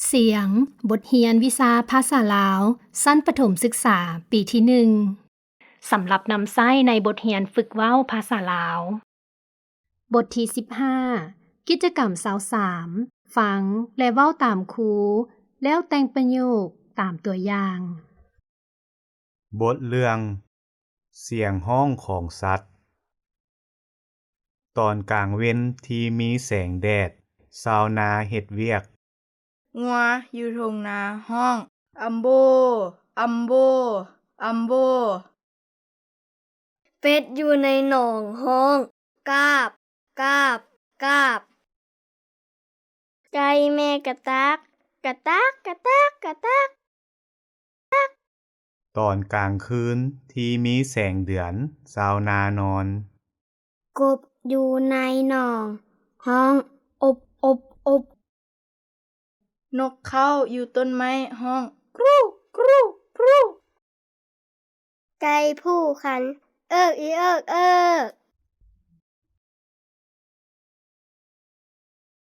ສຽງ ບົດຮຽນວິຊາພາສາລາວ ຊັ້ນປະຖົມສຶກສາ ປີທີໜຶ່ງ ສຳລັບນຳໃຊ້ໃນບົດຮຽນຝຶກເວົ້າພາສາລາວ. ບົດທີສິບຫ້າ ກິດຈະກຳຊາວສາມ ຟັງ ແລະ ເວົ້າຕາມຄູ ແລ້ວແຕ່ງປະໂຫຍກຕາມຕົວຢ່າງ. ບົດເລື່ອງ ສຽງຮ້ອງຂອງສັດ. ຕອນກາງເວັນທີ່ມີແສງແດດ, ຊາວນາເຮັດວຽກ. ງົວຢູ່ທົ່ງນາຮ້ອງ ອຳໂບ ອຳໂບ ອຳໂບ. ເປັດຢູ່ໃນໜອງຮ້ອງ ກາບ ກາບ ກາບ. ໄກ່ແມ່ກະຕັກ ກະຕັກ ກະຕັກ ກະຕັກ. ຕອນກາງຄືນທີ່ມີແສງເດືອນ, ຊາວນານອນ. ກົບຢູ່ໃນໜອງ ຮ້ອງ ອົບ ອົບ ອົບ. ນົກເຄົ້າຢູ່ຕົ້ນໄມ້ ຮ້ອງ ກຣູ ກຣູ ກຣູ. ໄກ່ຜູ້ຂັນ ເອິກອີເອິກເອິກ.